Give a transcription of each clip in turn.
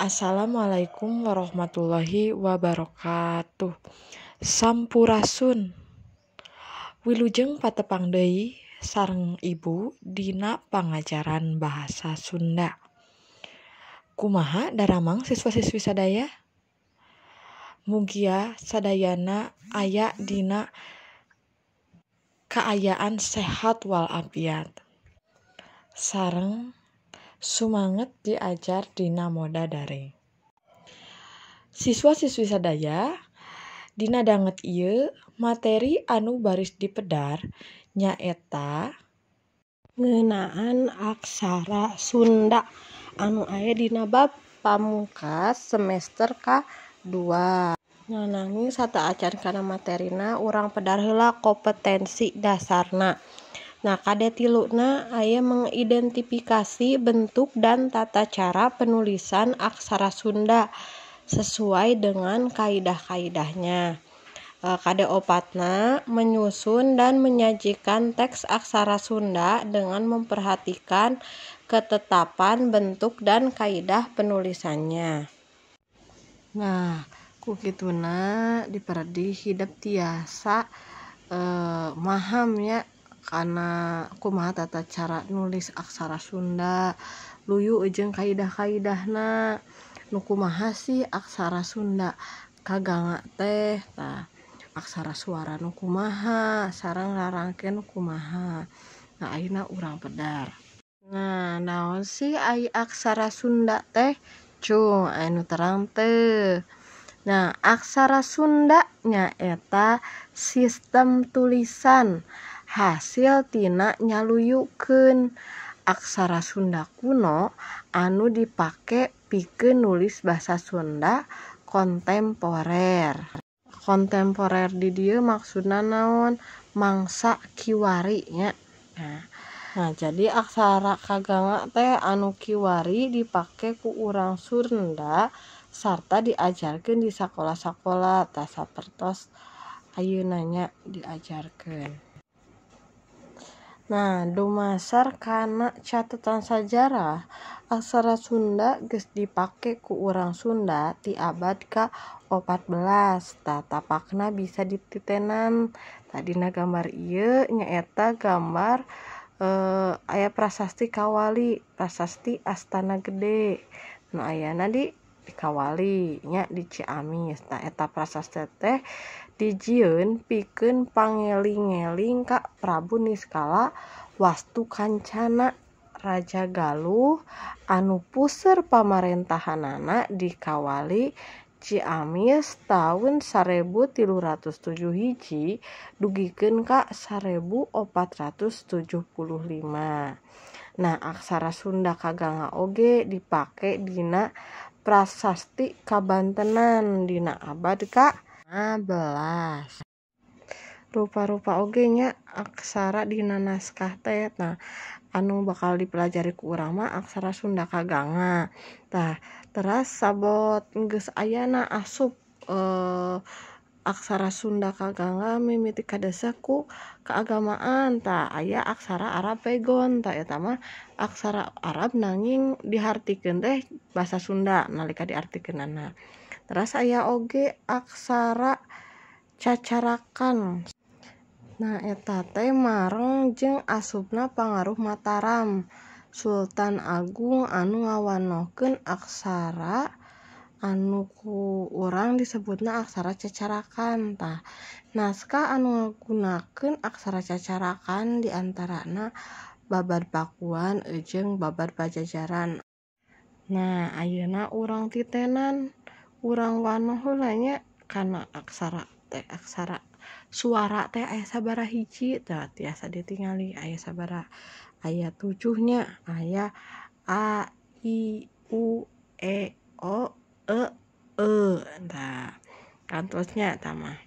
Assalamualaikum warahmatullahi wabarakatuh. Sampurasun. Wilujeng patepang deui sareng Ibu dina pangajaran bahasa Sunda. Kumaha daramang siswa-siswi sadaya? Mugia sadayana aya dina kaayaan sehat walafiat. Sareng sumanget diajar dina moda daring. Siswa-siswi sadaya, dina danget ieu materi anu baris dipedar nyaeta ngeunaan aksara Sunda anu aya dina bab pamungkas semester ka-2. Nah, nanging sateuacan kana materina urang pedar heula kompetensi dasarna. Nah, kade tiluna aya mengidentifikasi bentuk dan tata cara penulisan aksara Sunda sesuai dengan kaidah-kaidahnya. Kade opatna menyusun dan menyajikan teks aksara Sunda dengan memperhatikan ketetapan bentuk dan kaidah penulisannya. Nah, ku kituna diperedih hidep tiasa maham nya kana kumaha tata cara nulis aksara Sunda, luyu jeung kaidah-kaidahna. Nu kumaha sih aksara Sunda kaganga teh, tah aksara suara nu kumaha, sareng rarangke nu kumaha. Nah, ayeuna urang pedar. Nah, naon sih ai aksara Sunda teh? Cung, aya nu terang teu. Nah, aksara Sunda nyaeta sistem tulisan hasil tina nyaluyukeun aksara Sunda kuno anu dipake pikeun nulis basa Sunda kontemporer. Kontemporer di dieu maksudna naon? Mangsa kiwari nya. Nah, jadi aksara kaganga teh anu kiwari dipake ku urang Sunda sarta diajarkeun di sakola-sakola tah sapertos ayeuna nya diajarkeun. Nah, dumasar kana catatan sajarah, aksara Sunda geus dipake ku urang Sunda ti abad ka-14. Tah tapakna bisa dititenan. Tah dina gambar ieu nyaeta gambar aya prasasti Kawali, prasasti Astana Gede. Nu ayana di Kawali nya di Ciamis. Tah eta prasasti teh dijieun pikeun pangeling-eling ka Prabu Niskala Wastu Kancana Raja Galuh anu puseur pamarentahanana di Kawali Ciamis taun 1371 dugikeun ka 1475. Nah, aksara Sunda kaganga oge dipake dina prasasti Kabantenan dina abad ka-15. Rupa-rupa oge nya aksara dina naskah teh. Nah, anu bakal dipelajari ku urang mah aksara Sunda kaganga. Tah, teras sabot geus ayana asup aksara Sunda kaganga mimiti kadeseh ku keagamaan. Tah, aya aksara Arab Pegon. Tah eta mah aksara Arab nanging dihartikeun teh basa Sunda nalika diartikeunana. Teras aya oge aksara Cacarakan. Nah, eta teh mareng jeung asupna pangaruh Mataram Sultan Agung anu ngawanohkeun aksara anu ku urang disebutna aksara Cacarakan. Tah, naskah anu ngagunakeun aksara Cacarakan diantarana Babad Pakuan jeung Babad Pajajaran. Nah, ayeuna urang titenan, urang wanoh heula nya kana aksara teh, aksara suara teh aya sabaraha hiji. Tah tiasa ditingali aya sabaraha, aya 7 nya, aya a i u e o e e. Tah kantosnya eta mah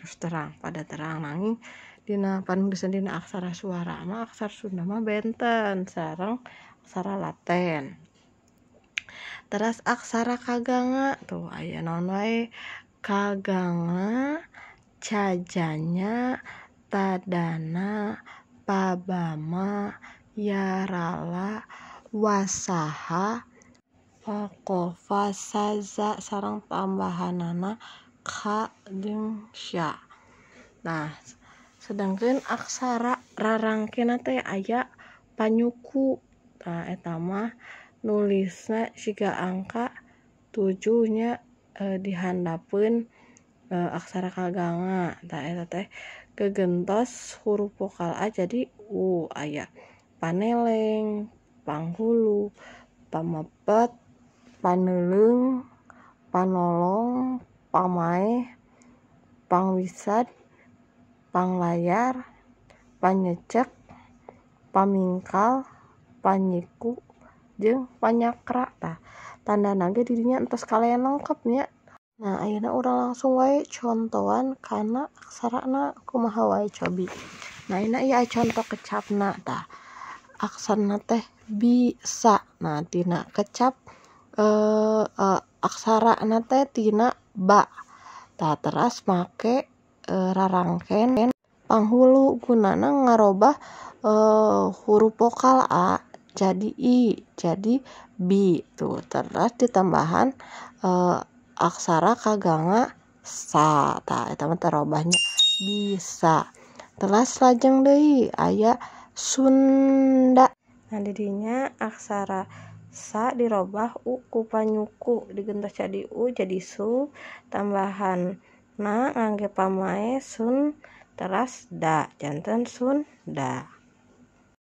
terus terang pada terang, nanging dina panulisan dina aksara suara mah aksara Sunda mah benten sareng aksara Latin. Teras aksara kaganga tuh aya naon wae? Kaganga, cajanya, tadana, pabama, yarala, wasaha, Fa fa sa za sareng tambahanana ka jeung sya. Nah, sedangkeun aksara rarangkenna teh aya panyuku. Nah, eta mah nulisna siga angka 7 nya dihandapeun aksara kaganga. Tah eta teh gegentos huruf vokal a jadi u. Aya paneleng, panghulu, pamepet, paneuleung, panolong, pamaeh, pangwisad, panglayar, panyecek, pamingkal, panyiku, jeung panyakra. Tah tandana ge di dinya entos kalayan lengkap nya. Nah, ayeuna urang langsung wae contohan kana aksarana kumaha wae cobi. Nah, ayeuna ieu aya conto kecapna. Tah aksarana teh bisa. Nah, tina kecap aksarana teh tina ba. Tah teras make rarangken panghulu gunana ngarobah huruf vokal a jadi i jadi bi. Tuh teras ditambahan aksara kaganga sa. Tah eta mah terobahnya bisa. Teras lajeng deui aya Sunda. Nah, di dinya aksara sa dirobah u ku panyuku digentos jadi u jadi su, tambahan na ngangge pamae sun teras da janten Sunda.